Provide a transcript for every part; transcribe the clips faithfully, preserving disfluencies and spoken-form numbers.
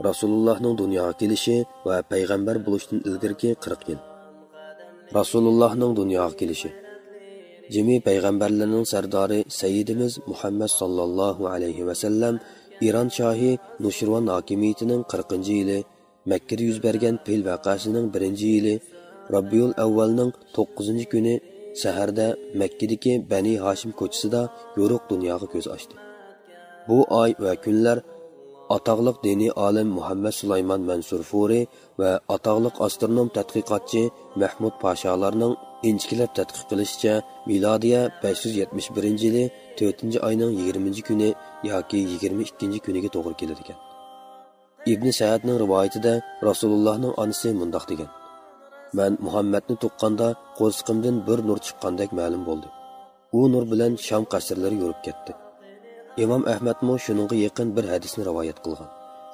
رەسۇلۇللاھنىڭ دۇنياغا كېلىشى ۋە پەيغەمبەر بولۇشتىن ئىلگىرىكى قىرىق يىل. رەسۇلۇللاھنىڭ دۇنياغا كېلىشى. جىمى پەيغەمبەرلەرنىڭ سەردارى سەييىدىمىز مۇھەممەد ساللاللاھۇ ئەلەيھى ۋەسەللەم ئىران شاھى نۇشىرۋان ھاكىمىيىتىنىڭ قىرىقىنچى يىلى، مەككىدە يۈز بەرگەن پىل ۋەقەسىنىڭ بىرىنچى يىلى، رەبىئۇل ئەۋۋەلنىڭ توققۇزىنچى كۈنى سەھەردە مەككىدىكى بەنى ھاشىم كوچىسىدا يورۇق دۇنياغا كۆز ئاچتى. بۇ ئاي ۋە كۈنلەر ئاتاقلىق دىنىي ئالىم مۇھەممەد سۇلايمان مەنسۇر فۇرى ۋە ئاتاقلىق ئاسترونوم تەتقىقاتچى مەھمۇد پاشالارنىڭ ئىنچىكىلەپ تەتقىق قىلىشىچە، مىلادىيە بەش يۈز يەتمىش بىرىنچى يىلى تۆتىنچى ئاينىڭ يىگىرمىنچى كۈنى ياكى يىگىرمە ئىككىنچى كۈنىگە توغرا كېلىدىكەن. ئىبنى سەئەدنىڭ رىۋايىتىدە رەسۇلۇللاھنىڭ ئانىسى مۇنداق دېگەن: مەن مۇھەممەدنى تۇغقاندا قورسىقىمدىن بىر نۇر چىققاندەك مەلۇم بولدى. ئۇ نۇر بىلەن شام قەسىرلىرى يورۇپ كەتتى. ئىمام ئەھمەدمۇ شۇنىڭغا يېقىن بىر ھەدىسنى رىۋايەت قىلغان.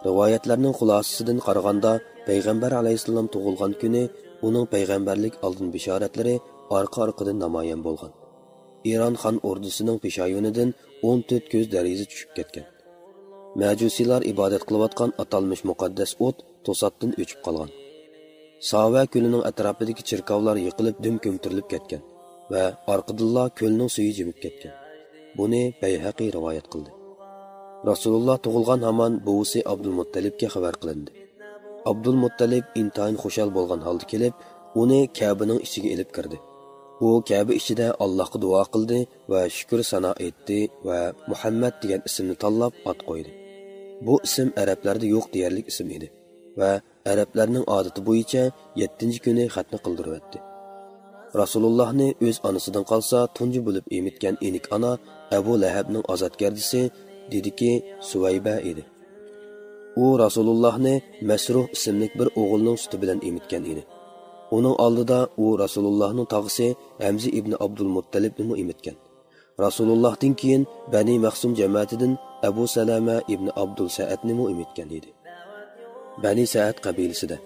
رىۋايەتلەرنىڭ خۇلاسىسىدىن قارىغاندا، پەيغەمبەر ئەلەيھىسسالام تۇغۇلغان كۈنى ئۇنىڭ پەيغەمبەرلىك ئالدىن بېشارەتلىرى ئارقا-ئارقىدىن نامايان بولغان. ئىران خان ئوردىسىنىڭ پېشايۋىنىدىن ئون تۆت كۆز دەرىزى چۈشۈپ كەتكەن. مەجۇسىيلار ئىبادەت قىلىۋاتقان ئاتالمىش مۇقەددەس ئوت توساتتىن ئۆچۈپ قالغان. ساۋە كۆلىنىڭ ئەتراپىدىكى چېركاۋلار يىقىلىپ دۈم كۆمتۈرۈلۈپ كەتكەن ۋە ئارقىدىنلا كۆلنىڭ سۈيى جىمىپ كەتكەن. بۇنى بەيھەقى رىۋايەت قىلدى. رەسۇلۇللا تۇغۇلغان ھامان بوۋىسى ئابدۇلمۇتتەلىپكە خەۋەر قىلىندى. ئابدۇلمۇتتەلىپ ئىنتايىن خۇشال بولغان ھالدا كېلىپ، ئۇنى كەبىنىڭ ئىچىگە ئېلىپ كىردى. ئۇ كەبە ئىچىدە ئاللاھقا دۇئا قىلدى ۋە شۈكۈر سانا ئېيتتى ۋە مۇھەممەد دېگەن ئىسىمنى تاللاپ ئات قويدى. بۇ ئىسىم ئەرەبلەردە يوق دېيەرلىك ئىسىم ئىدى ۋە ئەرەبلەرنىڭ ئادىتى بويىچە يەتتىنچى كۈنى خەتنە قىلدۇرۇۋەتتى. رەسۇلۇللاھنى ئۆز ئانىسىدىن قالسا تۇنجى بولۇپ ئېمىتكەن ئىنىك ئانا ئەبۇ لەھەبنىڭ ئازادگەردىسى دېدىكى سۇۋەيبە ئىدى. ئۇ رەسۇلۇللاھنى مەسرۇھ ئىسىملىك بىر ئوغۇلنىڭ سۈتى بىلەن ئېمىتكەن ئىدى. ئۇنىڭ ئالدىدا ئۇ رەسۇلۇللاھنىڭ تاغىسى ھەمزە ئىبنى ئابدۇلمۇتتەلىبنىمۇ ئېمىتكەن. رەسۇلۇللاھتىن كېيىن بەنى مەخسۇم جەمەتىدىن ئەبۇ سەلەمە ئىبنى ئابدۇل سەئەدنىمۇ ئېمىتكەن ئىدى. بەنى سەئەد قەبىلىسىدە.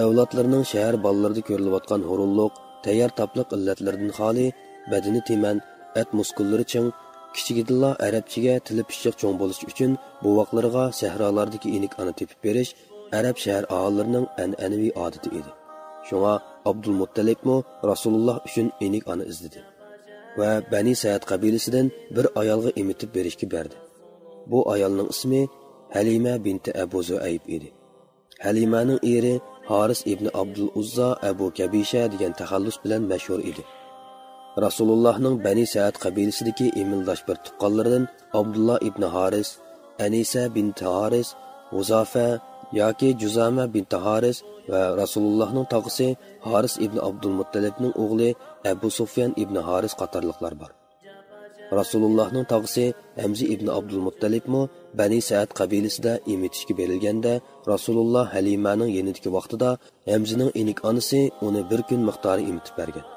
ئەۋلادلىرىنىڭ شەھەر بالىلىرىدا كۆرۈلۈۋاتقان ھۇرۇنلۇق، تەييار تاپلىق ئىللەتلىرىدىن خالىي، بەدىنى تېمەن، ئەت مۇسكۇللىرى چىڭ، كىچىكىدىنلا ئەرەبچىگە تىلى پىششىق چوڭ بولۇش ئۈچۈن بوۋاقلىرىغا سەھرالاردىكى ئىنىك ئانا تېپىپ بېرىش ئەرەب شەھەر ئاھالىلىرىنىڭ ئەنئەنىۋى ئادىتى ئىدى. شۇڭا ئابدۇلمۇتتەلىپمۇ رەسۇلۇللا ئۈچۈن ئىنىك ئانا ئىزدىدى ۋە بەنى سەئەد قەبىلىسىدىن بىر ئايالغا ئېمىتىپ بېرىشكە بەردى. بۇ ئايالنىڭ ئىسمى ھەلىمە بىنتى ئەبۇ زۇئەيب ئىدى. ھەلىمەنىڭ ئېرى ھارىس ئىبنى ئابدۇل ئۇززا ئەبۇ كەبىشە دېگەن تەخەللۇس بىلەن مەشھۇر ئىدى. رەسۇلۇللاھنىڭ بەنى سەئەد قەبىلىسىدىكى ئېمىلداش بىر تۇغقانلىرىدىن ئابدۇللا ئىبنى ھارىس، ئەنىسە بىنتى ھارىس، ھۇزافە ياكى جۇزامە بىنتى ھارىس ۋە رەسۇلۇللاھنىڭ تاغىسى ھارىس ئىبنى ئابدۇلمۇتتەلىپنىڭ ئوغلى ئەبۇ سۇفيان ئىبنى ھارىس قاتارلىقلار بار. رەسۇلۇللاھنىڭ تاغىسى ھەمزە ئىبنى ئابدۇلمۇتتەلىپمۇ بەنى سەئەد قەبىلىسىدە ئېمىتىشكە بېرىلگەندە، رەسۇلۇللا ھەلىمەنىڭ يېنىدىكى ۋاقتىدا ھەمزىنىڭ ئىنىك ئانىسى ئۇنى بىر كۈن مىقدارى ئېمىتىپ بەرگەن.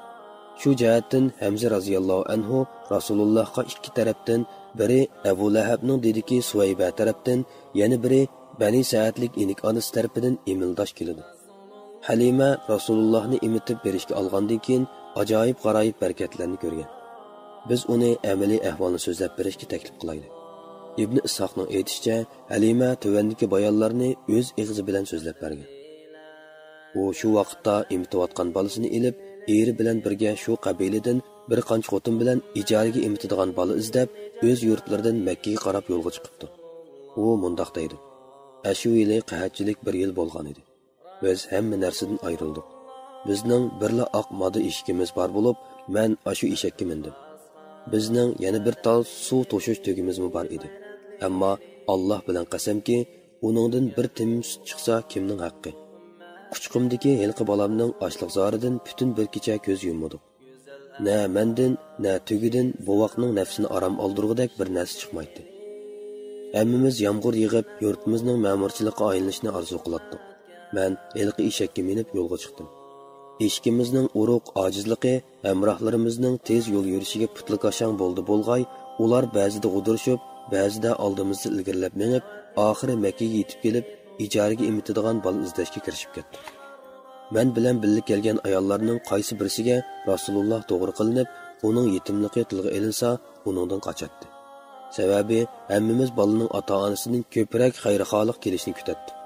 شۇ جەھەتتىن ھەمزە رازىياللاھۇ ئەنھۇ رەسۇلۇللاھقا ئىككى تەرەپتىن، بىرى ئەبۇ لەھەبنىڭ دېدىكى سۇۋەيبە تەرەپتىن، يەنە بىرى بەنى سەئەدلىك ئىنىك ئانىسى تەرىپىدىن ئېمىلداش كېلىدۇ. ھەلىمە رەسۇلۇللاھنى ئېمىتىپ بېرىشكە ئالغاندىن كېيىن ئاجايىپ غارايىپ بەرىكەتلەرنى كۆرگەن. بىز ئۇنى ئەمەلىي ئەھۋالنى سۆزلەپ بېرىشكە تەكلىپ قىلايلى. ئىبنى ئىسھاقنىڭ ئېيتىشىچە، ھەلىمە تۆۋەندىكى بايانلارنى ئۆز ئېغىزى بىلەن سۆزلەپ بەرگەن. ئۇ شۇ ۋاقىتتا ئېمىتىۋاتقان بالىسىنى ئېلىپ، ئېرى بىلەن بىرگە شۇ قەبىلىدىن بىر قانچە خوتۇن بىلەن ئىجارىگە ئېمىتىدىغان بالا ئىزدەپ، ئۆز يۇرتلىرىدىن مەككىگە قاراپ يولغا چىقىپتۇ. ئۇ مۇنداق دەيدۇ: ئەشۇ يىلى قەھەتچىلىك بىر يىل بولغانىدى. بىز ھەممە نەرسىدىن ئايرىلدۇق. بىزنىڭ بىرلا ئاق مادا ئېشىكىمىز بار بولۇپ، مەن ئاشۇ ئېشەككە مىندىم. بىزنىڭ يەنە بىر تال سۇ توشۇش تۆگىمىزمۇ بار ئىدى. ئەمما ئاللاھ بىلەن قەسەمكى، ئۇنىڭدىن بىر تېمىم سۈت چىقسا كىمنىڭ ھەققى؟ قۇچىقىمدىكى ھېلىقى بالامنىڭ ئاچلىق زارىدىن پۈتۈن بىر كېچە كۆز يۇممىدۇق. نە مەندىن، نە تۆگىدىن بوۋاقنىڭ نەپسىنى ئارام ئالدۇرغۇدەك بىر نەرسە چىقمايتتى. ھەممىمىز يامغۇر يېغىپ، يۇرتىمىزنىڭ مەمۇرچىلىققا ئايلىنىشنى ئارزۇ قىلاتتۇق. مەن ھېلىقى ئېشەككە مىنىپ يولغا چىقتىم. ئېشىكىمىزنىڭ ئۇرۇق ئاجىزلىقى ھەمراھلىرىمىزنىڭ تېز يول يۈرۈشىگە پۇتلىكاشاڭ بولدى بولغاي، ئۇلار بەزىدە غۇدۇرۇشۇپ، بەزىدە ئالدىمىزدا ئىلگىرىلەپ مېڭىپ، ئاخىرى مەككىگە يېتىپ كېلىپ، ئىجارىگە ئېمىتىدىغان بالا ئىزدەشكە كىرىشىپ كەتتۇق. مەن بىلەن بىللە كەلگەن ئاياللارنىڭ قايسى بىرسىگە رەسۇلۇللا توغرا قىلىنىپ، ئۇنىڭ يېتىملىقى تىلغا ئېلىنسا، ئۇنىڭدىن قاچاتتى. سەۋەبى، ھەممىمىز بالىنىڭ ئاتا-ئانىسىدىن كۆپرەك خەيرخاھلىق كېلىشىنى كۈتەتتۇق.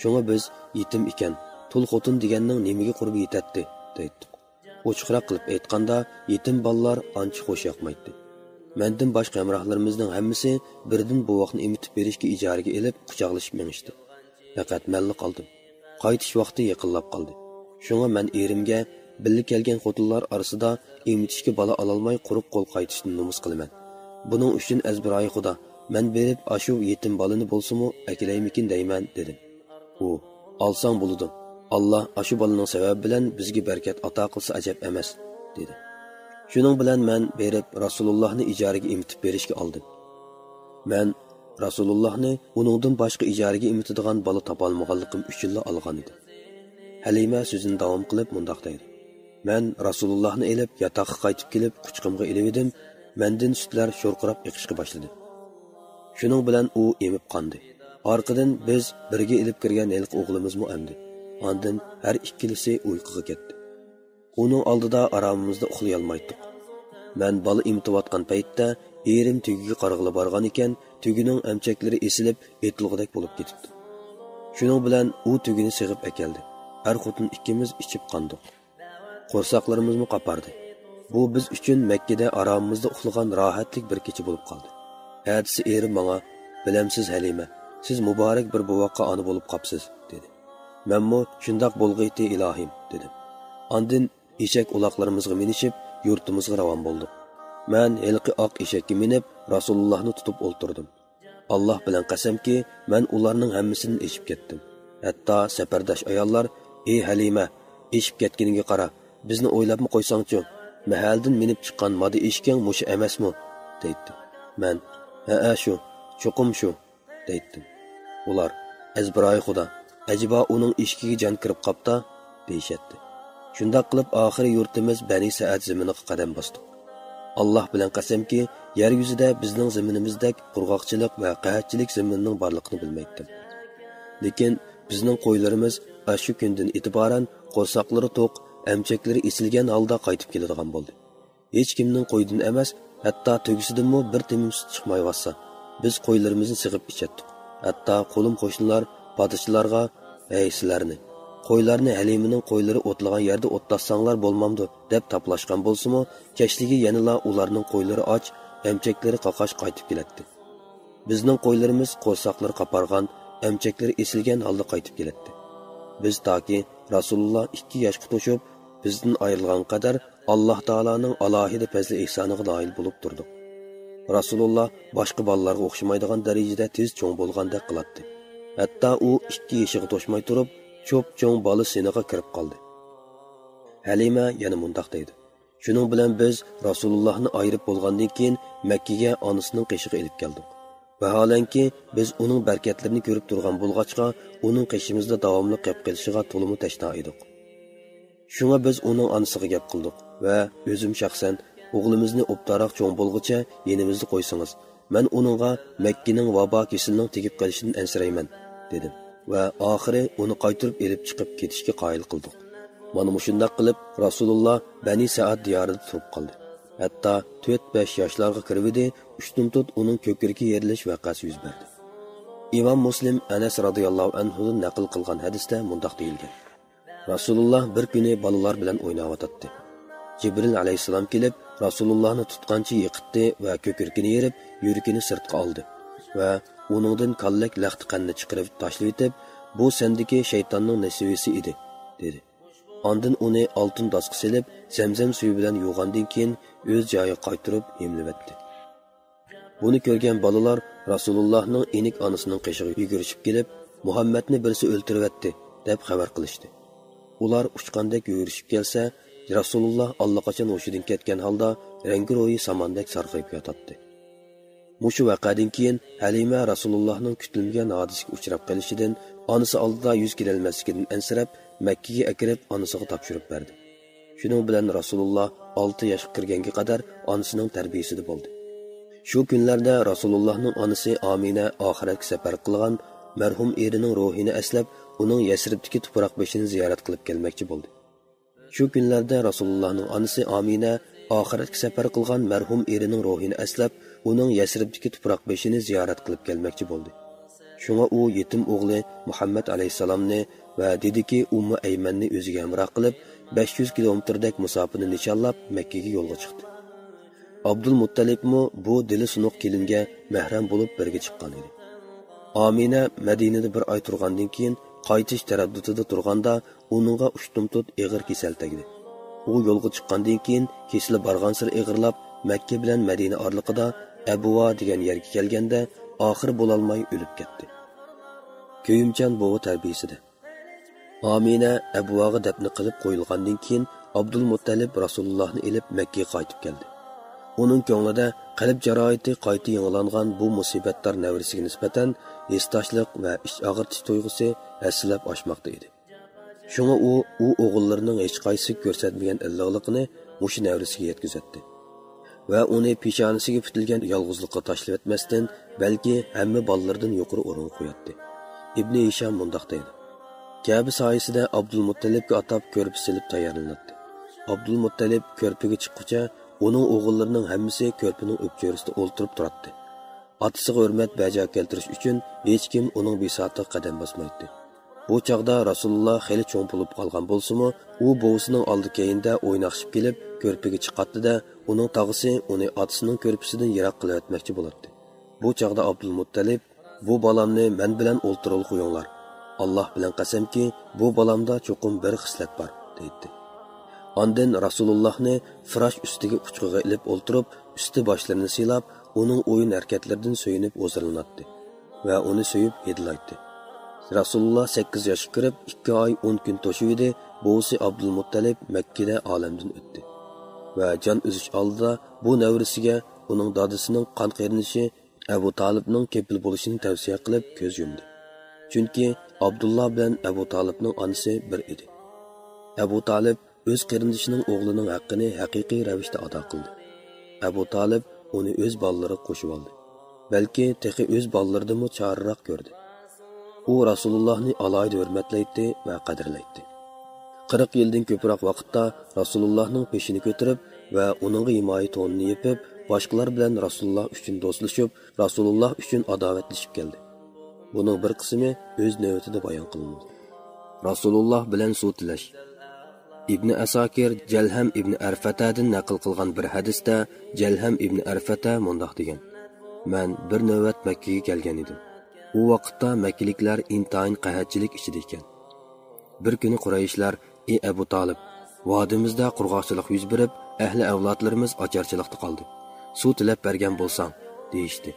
شۇڭا بىز يېتىم ئىكەن، تۇل خوتۇن دېگەننىڭ نېمىگە قۇربى يېتەتتى، دەيتتۇق. ئوچۇقراق قىلىپ ئېيتقاندا، يېتىم بالىلار ئانچە خوش ياقمايتتى. مەندىن باشقا ھەمراھلىرىمىزنىڭ ھەممىسى بىردىن بوۋاقنى ئېمىتىپ بېرىشكە ئىجارىگە ئېلىپ، قۇچاقلىشىپ مېڭىشتى. پەقەت مەنلا قالدىم. قايتىش ۋاقتى يېقىنلاپ قالدى. شۇڭا مەن ئېرىمگە، بىللە كەلگەن خوتۇنلار ئارىسىدا ئېمىتىشكە بالا ئالالماي قۇرۇق قول قايتىشتىن نومۇس قىلىمەن. بۇنىڭ ئۈچۈن ئەزبىرايى خۇدا، مەن بېرىپ ئاشۇ يېتىم بالىنى بولسىمۇ ئەكېلەيمىكىن دەيمەن، دېدىم. ئۇ، ئالساڭ بولىدۇ. ئاللا ئاشۇ بالىنىڭ سەۋەبى بىلەن بىزگە بەرىكەت ئاتا قىلسا ئەجەب ئەمەس، دېدى. شۇنىڭ بىلەن مەن بېرىپ رەسۇلۇللاھنى ئىجارىگە ئېمىتىپ بېرىشكە ئالدىم. مەن رەسۇلۇللاھنى ئۇنىڭدىن باشقا ئىجارىگە ئېمىتىدىغان بالا تاپالمىغانلىقىم ئۈچۈنلا ئالغان ئىدىم. ھەلىمە سۆزىنى داۋام قىلىپ مۇنداق دەيدۇ. مەن رەسۇلۇللاھنى ئېلىپ ياتاققا قايتىپ كېلىپ قۇچىقىمغا ئېلىۋىدىم، مەندىن سۈتلەر شورقىراپ ئېقىشقا باشلىدى. شۇنىڭ بىلەن ئۇ ئېمىپ قاندى. ئارقىدىن بىز بىرگە ئېلىپ كىرگەن ھېلىقى ئوغلىمىزمۇ ئەمدى. ئاندىن ھەر ئىككىلىسى ئۇيقۇغا كەتتى. ئۇنىڭ ئالدىدا ئارامىمىزدا ئۇخلىيالمايتتۇق. مەن بالا ئېمىتىۋاتقان پەيتتە ئېرىم تۆگىگە قارىغىلى بارغان ئىكەن، تۆگىنىڭ ئەمچەكلىرى ئېسىلىپ ئېتىلغۇدەك بولۇپ كېتىپتۇ. شۇنىڭ بىلەن ئۇ تۆگىنى سېغىپ ئەكەلدى. ئەر خوتۇن ئىككىمىز ئىچىپ قاندۇق. قورساقلىرىمىزمۇ قاپاردى. بۇ بىز ئۈچۈن مەككىدە ئارامىمىزدا ئۇخلىغان راھەتلىك بىر كېچە بولۇپ قالدى. ئەتىسى ئېرىم ماڭا، بىلەمسىز ھەلىمە، سىز مۇبارەك بىر بوۋاققا ئانا بولۇپ قاپسىز، دېدى. مەنمۇ شۇنداق بولغىيتى ئىلاھىم، دېدىم. ئاندىن ئېشەك ئۇلاقلىرىمىزغا مىنىشىپ، يۇرتىمىزغا راۋان بولدۇق. مەن ھېلىقى ئاق ئېشەككە مىنىپ، رەسۇلۇللاھنى تۇتۇپ ئولتۇردۇم. ئاللاھ بىلەن قەسەمكى، مەن ئۇلارنىڭ ھەممىسىدىن ئېشىپ كەتتىم. ھەتتا سەپەرداش ئاياللار، ئى ھەلىمە، ئېشىپ كەتكىنىگە قارا، بىزنى ئويلاپمۇ قويساڭچۇ، مەھەلدىن مىنىپ چىققان مادا ئېشىكىڭ مۇشۇ ئەمەسمۇ؟ دەيتتى. مەن، ھەئە شۇ، چوقۇم شۇ، دەيتتىم. ئۇلار، ئەزبىرايى خۇدا، ئەجەبا ئۇنىڭ ئېشىكىگە جان كىرىپ قاپتا؟ دېيىشەتتى. شۇنداق قىلىپ ئاخىرى يۇرتىمىز بەنى سەئەد زېمىنىغا قەدەم باستۇق. ئاللاھ بىلەن قەسەمكى، يەر يۈزىدە بىزنىڭ زېمىنىمىزدەك قۇرغاقچىلىق ۋە قەھەتچىلىك زېمىننىڭ بارلىقىنى بىلمەيتتىم. لېكىن بىزنىڭ قويلىرىمىز ئاشۇ كۈندىن ئېتىبارەن قورساقلىرى توق، ئەمچەكلىرى ئېسىلگەن ھالدا قايتىپ كېلىدىغان بولدى. ھېچكىمنىڭ قويىدىن ئەمەس، ھەتتا تۆگىسىدىنمۇ بىر تېمىم سۈت چىقمايۋاتسا، بىز قويلىرىمىزنى سېغىپ ئىچەتتۇق. ھەتتا قولۇم قوشنىلار، پادىچىلارغا، ھەي سىلەرنى، قويلارنى ھەلىمىنىڭ قويلىرى ئوتلىغان يەردە ئوتلاتساڭلار بولمامدۇ؟ دەپ تاپلاشقان بولسىمۇ، كەچلىكى يەنىلا ئۇلارنىڭ قويلىرى ئاچ، ئەمچەكلىرى قاقاش قايتىپ كېلەتتى. بىزنىڭ قويلىرىمىز قورساقلىرى قاپارغان، ئەمچەكلىرى ئېسىلگەن ھالدا قايتىپ كېلەتتى. بىز تاكى رەسۇلۇللا ئىككى ياشقا توشۇپ، بىزدىن ئايرىلغانغا قەدەر ئاللاھ تائالانىڭ ئالاھىدە پەزلى ئېھسانىغا نائىل بولۇپ تۇردۇق. رەسۇلۇللا باشقا بالىلارغا ئوخشىمايدىغان دەرىجىدە تېز چوڭ بولغاندەك قىلاتتى. ھەتتا ئۇ ئىككى يېشىغا توشماي تۇرۇپ، چوپچوڭ بالا سىنىغا كىرىپ قالدى. ھەلىمە يەنە مۇنداق دەيدۇ. شۇنىڭ بىلەن بىز رەسۇلۇللاھنى ئايرىپ بولغاندىن كېيىن مەككىگە ئانىسىنىڭ قېشىغا ئېلىپ كەلدۇق. ۋاھالەنكى، بىز ئۇنىڭ بەرىكەتلىرىنى كۆرۈپ تۇرغان بولغاچقا، ئۇنىڭ قېشىمىزدا داۋاملىق قېلىپ قېلىشىغا تولىمۇ تەشنا ئىدۇق. شۇڭا بىز ئۇنىڭ ئانىسىغا گەپ قىلدۇق ۋە ئۆزۈم شەخسەن، ئوغلىمىزنى ئوبدانراق چوڭ بولغۇچە يېنىمىزدا قويسىڭىز، مەن ئۇنىڭغا مەككىنىڭ ۋابا كېسىلىنىڭ تېگىپ قېلىشىدىن ئەنسىرەيمەن، دېدىم. ۋە ئاخىرى ئۇنى قايتۇرۇپ ئېلىپ چىقىپ كېتىشكە قايىل قىلدۇق. مانا مۇشۇنداق قىلىپ، رەسۇلۇللا بەنى سەئەد دىيارىدا تۇرۇپ قالدى. ھەتتا تۆت-بەش ياشلارغا كىرىۋىدى، ئۇشتۇمتۇت ئۇنىڭ كۆكرىكى يېرىلىش ۋەقەسى يۈز بەردى. ئىمام مۇسلىم ئەنەس رازىياللاھۇ ئەنھۇدىن نەقىل قىلغان ھەدىستە مۇنداق دېيىلگەن. رەسۇلۇللا بىر كۈنى بالىلار بىلەن ئويناۋاتاتتى. جىبرىل ئەلەيھىسسالام كېلىپ، رەسۇلۇللانى تۇتقانچە يىقىتتى ۋە كۆكرىكىنى يېرىپ، يۈرىكىنى سىرتقا ئالدى ۋە ئۇنىڭدىن كاللەك لەختە قەننى چىقىرىپ تاشلىۋېتىپ، «بۇ سەندىكى شەيتاننىڭ نېسىۋىسى ئىدى» دېدى. ئاندىن ئۇنى ئالتۇن داسقا سېلىپ، زەمزەم سۈيى بىلەن يۇغاندىن كېيىن، ئۆز جايىغا قايتۇرۇپ ھىملىۋەتتى. بۇنى كۆرگەن بالىلار رەسۇلۇللاھنىڭ ئېنىك ئانىسىنىڭ قېشىغا يۈگۈرۈشۈپ كېلىپ، «مۇھەممەدنى بىرسى ئۆلتۈرۈۋەتتى» دەپ خەۋەر قىلىشتى. ئۇلار ئۇچقاندەك يۈگۈرۈشۈپ كەلسە، رەسۇلۇللا ئاللىقاچان ھوشىدىن كەتكەن ھالدا رەڭگى روھى ساماندەك سارغىيىپ ياتاتتى. مۇشۇ ۋەقەدىن كېيىن ھەلىمە رەسۇلۇللاھنىڭ كۈتۈلمىگەن ھادىسىگە ئۇچراپ قېلىشىدىن، ئانىسى ئالدىدا يۈز كېلەلمەسلىكىدىن ئەنسىرەپ، مەككىگە ئەكىرىپ ئانىسىغا تاپشۇرۇپ بەردى. شۇنىڭ بىلەن رەسۇلۇللا ئالتە ياشقا كىرگەنگە قەدەر ئانىسىنىڭ تەربىيىسىدە بولدى. شۇ كۈنلەردە رەسۇلۇللاھنىڭ ئانىسى ئامىنە ئاخىرەتكە سەپەر قىلغان مەرھۇم ئېرىنىڭ روھىنى ئەسلەپ، ئۇنىڭ يەسرىبتىكى تۇپراق بېشىنى زىيارەت قىلىپ كەلمەكچى بولدى. شۇ كۈنلەردە رەسۇلۇللاھنىڭ ئانىسى ئامىنە ئاخىرەتكە سەپەر قىلغان مەرھۇم ئېرىنىڭ روھىنى ئەسلەپ، ئۇنىڭ يەسرىبتىكى تۇپراق بېشىنى زىيارەت قىلىپ كەلمەكچى بولدى. شۇڭا ئۇ يېتىم ئوغلى مۇھەممەد ئەلەيھىسسالامنى ۋە دېدىكى ئۇممۇ ئەيمەننى ئۆزىگە ھەمراھ قىلىپ، بەش يۈز كىلومېتىردەك مۇساپىنى نىشانلاپ، مەككىگە يولغا چىقتى. ئابدۇلمۇتتەلىپمۇ بۇ دىلى سۇنۇق كېلىنگە مەھرەم بولۇپ بىرگە چىققان ئىدى. ئامىنە مەدىنىدە بىر ئاي تۇرغاندىن كېيىن، قايتىش تەرەددۇتىدا تۇرغاندا، ئۇنىڭغا ئۇشتۇمتۇت ئېغىر كېسەل تەگدى. ئۇ يولغا چىققاندىن كېيىن، كېسىلى بارغانسېرى ئېغىرلاپ، مەككە بىلەن مەدىنە ئارىلىقىدا ئەبۋا دېگەن يەرگە كەلگەندە، ئاخىرى بولالماي ئۆلۈپ كەتتى. كۆيۈمچان بوۋا تەربىيىسىدە. ئامىنە ئەبۋاغا دەپنە قىلىپ قويۇلغاندىن كېيىن، ئابدۇلمۇتتەلىپ رەسۇلۇللاھنى ئېلىپ مەككىگە قايتىپ كەلدى. ئۇنىڭ كۆڭلىدە قەلب جاراھىتى قايتا يېڭىلانغان بۇ مۇسىبەتدار نەۋرىسىگە نىسبەتەن ھېسداشلىق ۋە ئىچ ئاغرىتىش تۇيغۇسى ھەسسىلەپ ئاشماقتا ئىدى. شۇڭا ئۇ، ئۇ ئوغۇللىرىنىڭ ھېچقايسىسىگە كۆرسەتمىگەن ئىللىقلىقىنى مۇشۇ نەۋرىسىگە يەتكۈزەتتى. ۋە ئۇنى پېشانىسىگە پۈتۈلگەن يالغۇزلۇققا تاشلىۋەتمەستىن، بەلكى ھەممە بالىلىرىدىن يۇقىرى ئورۇنغا قوياتتى. ئىبنى ھىشام مۇنداق دەيدۇ: كەبە سايىسىدە ئابدۇلمۇتتەلىپكە ئاتاپ كۆرپە سېلىپ تەييارلىناتتى. ئابدۇلمۇتتەلىپ كۆرپىگە چىققۇچە، ئۇنىڭ ئوغۇللىرىنىڭ ھەممىسى كۆرپىنىڭ ئۆپچۆرىسىدە ئولتۇرۇپ تۇراتتى. ئاتىسىغا ھۆرمەت بەجا كەلتۈرۈش ئۈچۈن ھېچكىم ئۇنىڭ بىساتىغا قەدەم باسمايتتى. بۇ چاغدا رەسۇلۇللا خېلى چوڭ بولۇپ قالغان بولسىمۇ، ئۇ بوۋىسىنىڭ ئالدى-كەينىدە ئويناقشىپ كېلىپ، كۆرپىگە چىقاتتى-دە، ئۇنىڭ تاغىسى ئۇنى ئاتىسىنىڭ كۆرپىسىدىن يىراق قىلىۋەتمەكچى بولاتتى. بۇ چاغدا ئابدۇلمۇتتەلىپ، «بۇ بالامنى مەن بىلەن ئولتۇرغىلى قويۇڭلار. ئاللاھ بىلەن قەسەمكى، بۇ بالامدا چوقۇم بىر خىسلەت بار» دەيتتى. ئاندىن رەسۇلۇللاھنى فىراش ئۈستىگە ئۇچقىغا ئېلىپ ئولتۇرۇپ، ئۈستى باشلىرىنى سىيلاپ، ئۇنىڭ ئويۇن ھەرىكەتلىرىدىن سۆيۈنۈپ ھۇزۇرلىناتتى ۋە ئۇنى سۆيۈپ ھىدلايتتى. رەسۇلۇللا سەككىز ياشقا كىرىپ، ئىككى ئاي ئون كۈن توشۇۋىدى، بوۋىسى ئابدۇلمۇتتەلىپ مەككىدە ئالەمدىن ئۆتتى ۋە جان ئۈزۈش ئالدىدا بۇ نەۋرىسىگە ئۇنىڭ دادىسىنىڭ قان قېرىندىشى ئەبۇ تالىپنىڭ كېپىل بولۇشىنى تەۋسىيە قىلىپ كۆز يۇمدى. چۈنكى ئابدۇللا بىلەن ئەبۇ تالىپنىڭ ئانىسى بىر ئىدى. ئەبۇ تالىپ ئۆز قېرىندىشىنىڭ ئوغلىنىڭ ھەققىنى ھەقىقىي رەۋىشتە ئادا قىلدى. ئەبۇ تالىپ ئۇنى ئۆز بالىلىرىغا قوشۇۋالدى. بەلكى تېخى ئۆز بالىلىرىدىنمۇ چارىراق كۆردى. ئۇ رەسۇلۇللاھنى ئالاھىدە ھۆرمەتلەيتتى ۋە قەدىرلەيتتى. قىرىق يىلدىن كۆپرەك ۋاقىتتا رەسۇلۇللاھنىڭ پېشىنى كۆتۈرۈپ ۋە ئۇنىڭغا ھىمايە تونىنى يېپىپ، باشقىلار بىلەن رەسۇلۇللاھ ئۈچۈن دوستلىشىپ، رەسۇلۇللاھ ئۈچۈن ئاداۋەتلىشىپ كەلدى. بۇنىڭ بىر قىسمى ئۆز نۆۋىتىدە بايان قىلىنىدۇ. رەسۇلۇللاھ بىلەن سۇ تىلەش. ئىبنى ئەساكىر جەلھەم ئىبنى ئەرفەتەدىن نەقىل قىلغان بىر ھەدىستە، جەلھەم ئىبنى ئەرفەتە مۇنداق دېگەن: «مەن بىر نۆۋەت مەككىگە كەلگەن ئىدىم. ئۇ ۋاقىتتا مەككىلىكلەر ئىنتايىن قەھەتچىلىك ئىچىدە ئىكەن. بىر كۈنى قۇرەيشلەر، ئى ئەبۇ تالىپ، ۋادىمىزدا قۇرغاقچىلىق يۈز بېرىپ، ئەھلى ئەۋلادلىرىمىز ئاچارچىلىقتا قالدى. سۇ تىلەپ بەرگەن بولساڭ» دېيىشتى.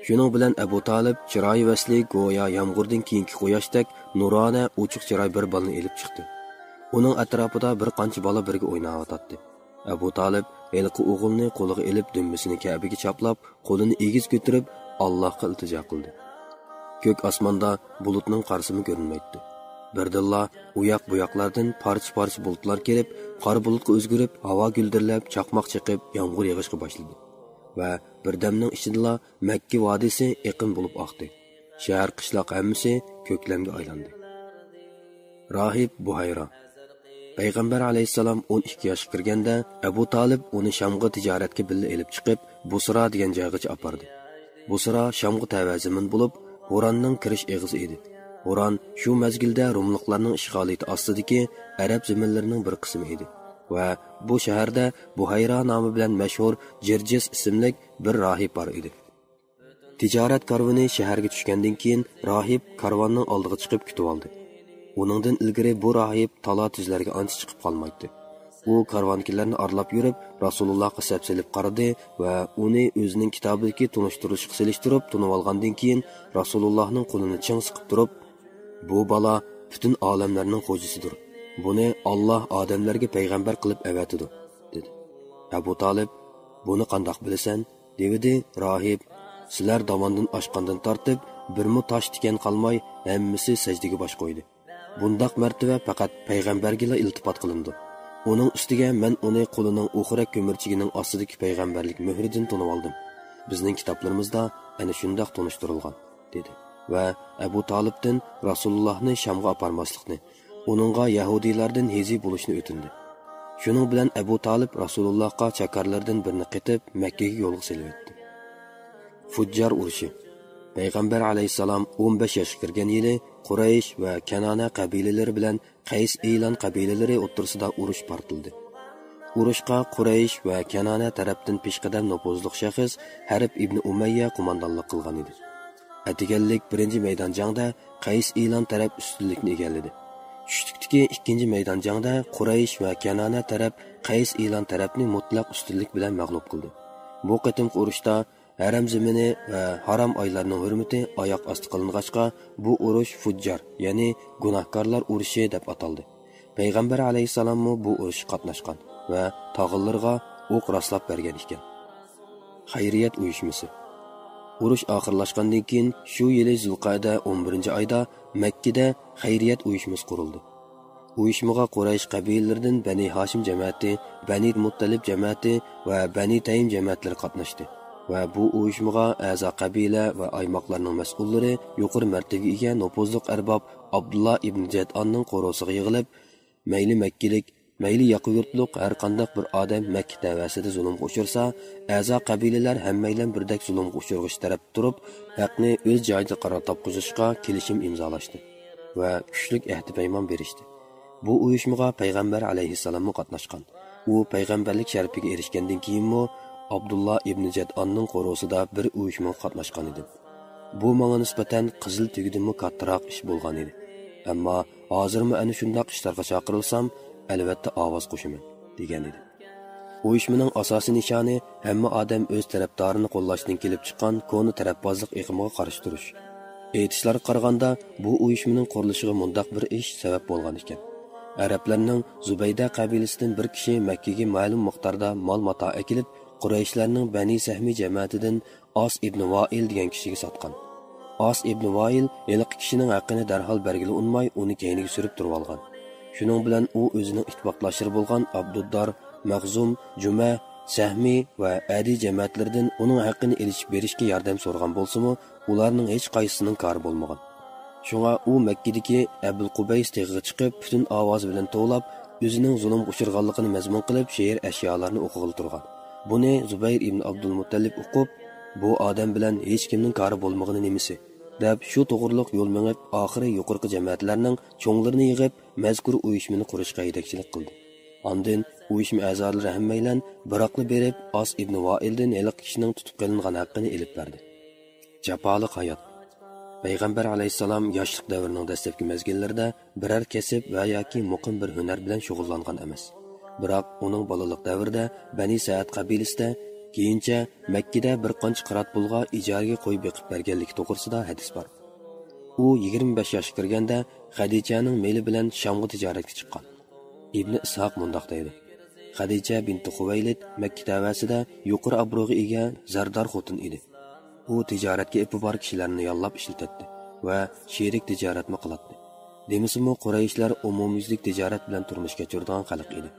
شۇنىڭ بىلەن ئەبۇ تالىپ چىرايى ۋەسلى گويا يامغۇردىن كېيىنكى قۇياشتەك نۇرانە، ئوچۇق چىراي بىر بالىنى ئېلىپ چىقتى. ئۇنىڭ ئەتراپىدا بىر قانچە بالا بىرگە ئويناۋاتاتتى. ئەبۇ تالىپ ھېلىقى ئوغۇلنى قولىغا ئېلىپ، دۈمبىسىنى كەبىگە چاپلاپ، قولىنى ئېگىز كۆتۈرۈپ، ئاللاھقا ئىلتىجا قىلدى. كۆك ئاسماندا بۇلۇتنىڭ قارىسىمۇ كۆرۈنمەيتتى. بىردىنلا ئۇياق-بۇياقلاردىن پارچە-پارچە بۇلۇتلار كېلىپ، قارا بۇلۇتقا ئۆزگىرىپ، ھاۋا گۈلدۈرلەپ، چاقماق چېقىپ، يامغۇر يېغىشقا باشلىدى. ۋە بىردەمنىڭ ئىچىدىلا مەككە ۋادىسى ئېقىن بولۇپ ئاقتى. شەھەر-قىشلاق ھەممىسى كۆكلەمگە ئايلاندى. راھىب بۇھەيرا. پەيغەمبەر ئەلەيھىسسالام ئون ئىككى ياشقا كىرگەندە، ئەبۇ تالىپ ئۇنى شامغا تىجارەتكە بىللە ئېلىپ چىقىپ، بۇسرا دېگەن جايغىچە ئاپاردى. بۇسرا شامغا تەۋە زېمىن بولۇپ، ھۇراننىڭ كىرىش ئېغىزى ئىدى. ھۇران شۇ مەزگىلدە روملۇقلارنىڭ ئىشغالىيىتى ئاستىدىكى ئەرەب زېمىنلىرىنىڭ بىر قىسمى ئىدى ۋە بۇ شەھەردە بۇھەيرا نامى بىلەن مەشھۇر جىرجىس ئىسىملىك بىر راھىب بار ئىدى. تىجارەت كارۋىنى شەھەرگە چۈشكەندىن كېيىن، راھىب كارۋاننىڭ ئالدىغا چىقىپ كۈتۈۋالدى. ئۇنىڭدىن ئىلگىرى بۇ راھىب تالا-تۈزلەرگە ئانچە چىقىپ قالمايتتى. ئۇ كارۋاندىكىلەرنى ئارىلاپ يۈرۈپ، رەسۇلۇللاھقا سەپسېلىپ قارىدى ۋە ئۇنى ئۆزىنىڭ كىتابىدىكى تونۇشتۇرۇشقا سېلىشتۇرۇپ تونۇۋالغاندىن كېيىن، رەسۇلۇللاھنىڭ قولىنى چىڭ سىقىپ تۇرۇپ، «بۇ بالا پۈتۈن ئالەملەرنىڭ خوجىسىدۇر. بۇنى ئاللاھ ئادەملەرگە پەيغەمبەر قىلىپ ئەۋەتىدۇ» دېدى. ئەبۇ تالىپ، «بۇنى قانداق بىلىسەن؟» دېۋىدى. راھىب، «سىلەر داۋاندىن ئاشقاندىن تارتىپ، بىرمۇ تاش تىكەن قالماي، ھەممىسى سەجدىگە باش قويدى. بۇنداق مەرتىۋە پەقەت پەيغەمبەرگىلا ئىلتىپات قىلىنىدۇ. ئۇنىڭ ئۈستىگە مەن ئۇنى قولىنىڭ ئوخرەك كۆمۈرچىكىنىڭ ئاستىدىكى پەيغەمبەرلىك مۆھرىدىن تونۇۋالدىم. بىزنىڭ كىتابلىرىمىزدا ئەنە شۇنداق تونۇشتۇرۇلغان» دېدى ۋە ئەبۇ تالىپتىن رەسۇلۇللاھنى شامغا ئاپارماسلىقنى، ئۇنىڭغا يەھۇدىيلاردىن ھېزى بولۇشنى ئۆتۈندى. شۇنىڭ بىلەن ئەبۇ تالىپ رەسۇلۇللاھقا چاكارلىرىدىن بىرنى قېتىپ، مەككىگە يولغا سېلىۋەتتى. فۇججار ئۇرۇشى. پەيغەمبەر ئەلەيھىسسالام ئون بەش ياشقا كىرگەن يىلى قۇرەيش ۋە كەنانە قەبىلىلىرى بىلەن قەيس ئىلان قەبىلىلىرى ئوتتۇرىسىدا ئۇرۇش پارتلىدى. ئۇرۇشقا قۇرەيش ۋە كەنانە تەرەپتىن پېشقەدەم نوپۇزلۇق شەخس ھەرب ئىبنى ئۇمەييە قوماندانلىق قىلغان ئىدى. ئەتىگەنلىك بىرىنچى مەيدان جەڭدە قەيس ئىلان تەرەپ ئۈستۈنلۈكنى ئىگىلىدى. چۈشلۈكتىكى ئىككىنچى مەيدان جەڭدە قۇرەيش ۋە كەنانە تەرەپ قەيس ئىلان تەرەپنى مۇتلەق ئۈستۈنلۈك بىلەن مەغلۇپ قىلدى. بۇ قېتىمقى ئۇرۇشتا ھەرەم زېمىنى ۋە ھارام ئايلارنىڭ ھۆرمىتى ئاياق ئاستى قىلىنغاچقا، بۇ ئۇرۇش فۇججار، يەنى گۇناھكارلار ئۇرۇشى دەپ ئاتالدى. پەيغەمبەر ئەلەيھىسسالاممۇ بۇ ئۇرۇشقا قاتناشقان ۋە تاغىلىرىغا ئوق راسلاپ بەرگەن ئىكەن. خەيرىيەت ئۇيۇشمىسى. ئۇرۇش ئاخىرلاشقاندىن كېيىن، شۇ يىلى زۇلقەئدە ئون بىرىنچى ئايدا مەككىدە خەيرىيەت ئۇيۇشمىسى قۇرۇلدى. ئۇيۇشمىغا قۇرەيش قەبىلىلىرىدىن بەنى ھاشىم جەمەتى، بەنى مۇتتەلىپ جەمەتى ۋە بەنى تەيىم جەمەتلىرى قاتناشتى ۋە بۇ ئۇيۇشمىغا ئەزا قەبىلە ۋە ئايماقلارنىڭ مەسئۇللىرى، يۇقىرى مەرتىۋىگە ئىگە نوپۇزلۇق ئەرباب ئابدۇللا ئىبن جەدئاننىڭ قورۇسىغا يىغىلىپ، مەيلى مەككىلىك، مەيلى ياقا يۇرتلۇق ھەر قانداق بىر ئادەم مەككە تەۋەسىدە زۇلۇمغا ئۇچرىسا، ئەزا قەبىلىلەر ھەممەيلەن بىردەك زۇلۇمغا ئۇچرىغۇچى تەرەپتە تۇرۇپ، ھەقنى ئۆز جايىدا قارار تاپقۇزۇشقا كېلىشىم ئىمزالاشتى ۋە كۈچلۈك ئەھدى پەيمان بېرىشتى. بۇ ئۇيۇشمىغا پەيغەمبەر ئەلەيھىسسالاممۇ قاتناشقان. ئۇ پەيغەمبەرلىك شەرىپىگە ئېرىشكەندىن كېيىنمۇ ئابدۇللا ئىبنى جەدئاننىڭ قورۇسىدا بىر ئۇيۇشمىغا قاتناشقان ئىدى. بۇ ماڭا نىسبەتەن قىزىل تۈگىدىنمۇ كاتتىراق ئىش بولغان ئىدى. ئەمما ھازىرمۇ ئەنە شۇنداق ئىشلارغا چاقىرىلسام، ئەلۋەتتە ئاۋاز قوشىمەن، دېگەن ئىدى. ئۇيۇشمىنىڭ ئاساسىي نىشانى ھەممە ئادەم ئۆز تەرەپدارىنى قوللاشتىن كېلىپ چىققان كونا تەرەپبازلىق ئېقىمىغا قارشى تۇرۇش. ئېيتىشلارغا قارىغاندا، بۇ ئۇيۇشمىنىڭ قۇرۇلۇشىغا مۇنداق بىر ئىش سەۋەب بولغان ئىكەن. ئەرەبلەرنىڭ زۇبەيدە قەبىلىسىدىن بىر كىشى مەككىگە مەلۇم مىقداردا مال ماتا ئەكېلىپ، قۇرەيشلەرنىڭ بەنى سەھمى جەمەتىدىن ئاس ئىبنى ۋائىل دېگەن كىشىگە ساتقان. ئاس ئىبنى ۋائىل ھېلىقى كىشىنىڭ ھەققىنى دەرھال بەرگىلى ئۇنىماي، ئۇنى كەينىگە سۈرۈپ تۇرۇۋالغان. شۇنىڭ بىلەن ئۇ ئۆزىنىڭ ئىتتىپاقداشلىرى بولغان ئابدۇددار، مەخزۇم، جۈمە، سەھمى ۋە ئەدى جەمەتلىرىدىن ئۇنىڭ ھەققىنى ئېلىشىپ بېرىشكە ياردەم سورىغان بولسىمۇ، ئۇلارنىڭ ھېچقايسىسىنىڭ كارى بولمىغان. شۇڭا ئۇ مەككىدىكى ئەبۇل قۇبەيس تېغىغا چىقىپ، پۈتۈن ئاۋازى بىلەن توۋلاپ، ئۆزىنىڭ زۇلۇمغا ئۇچرىغانلىقىنى مەزمۇن قىلىپ، شېئىر ئەشيالارنى ئوقۇغىلى تۇرغان. بۇنى زۇبەير ئىبن ئابدۇلمۇتتەلىپ ئۇقۇپ، «بۇ ئادەم بىلەن ھېچكىمنىڭ كارى بولمىغىنى نېمىسى؟» دەپ، شۇ توغرىلىق يول مېڭىپ، ئاخىرى يۇقىرىقى جەمەتلەرنىڭ چوڭلىرىنى يىغىپ، مەزكۇر ئۇيۇشمىنى قۇرۇشقا يېتەكچىلىك قىلدى. ئاندىن ئۇيۇشما ئەزالىرى ھەممەيلەن بىراقلا بېرىپ، ئاس ئىبنى ۋائىلدىن ھېلىقى كىشىنىڭ تۇتۇپ قېلىنغان ھەققىنى ئېلىپ بەردى. جاپالىق ھايات. پەيغەمبەر ئەلەيھىسسالام ياشلىق دەۋرىنىڭ دەسلەپكى مەزگىللىرىدە بىرەر كەسىپ ۋە ياكى مۇقىم بىر ھۈنەر بىلەن شۇغۇللانغان ئەمەس. بىراق ئۇنىڭ بالىلىق دەۋرىدە بەنى سەئەد قەبىلىسىدە، كېيىنچە مەككىدە بىر قانچە قىرات پۇلغا ئىجارىگە قوي بېقىپ بەرگەنلىكى توغرىسىدا ھەدىس بار. ئۇ يىگىرمە بەش ياشقا كىرگەندە خەدىچەنىڭ مېلى بىلەن شامغا تىجارەتكە چىققان. ئىبنى ئىسھاق مۇنداق دەيدۇ: خەدىچە بىنتى خۇۋەيلىد مەككە تەۋەسىدە يۇقىرى ئابرويغا ئىگە زەردار خوتۇن ئىدى. ئۇ تىجارەتكە ئېپى بار كىشىلەرنى ياللاپ ئىشلىتەتتى ۋە شېرىك تىجارەتمۇ قىلاتتى. دېمىسىمۇ، قۇرەيشلەر ئومۇميۈزلۈك تىجارەت بىلەن تۇرمۇش كەچۈرىدىغان خەلق ئىدى.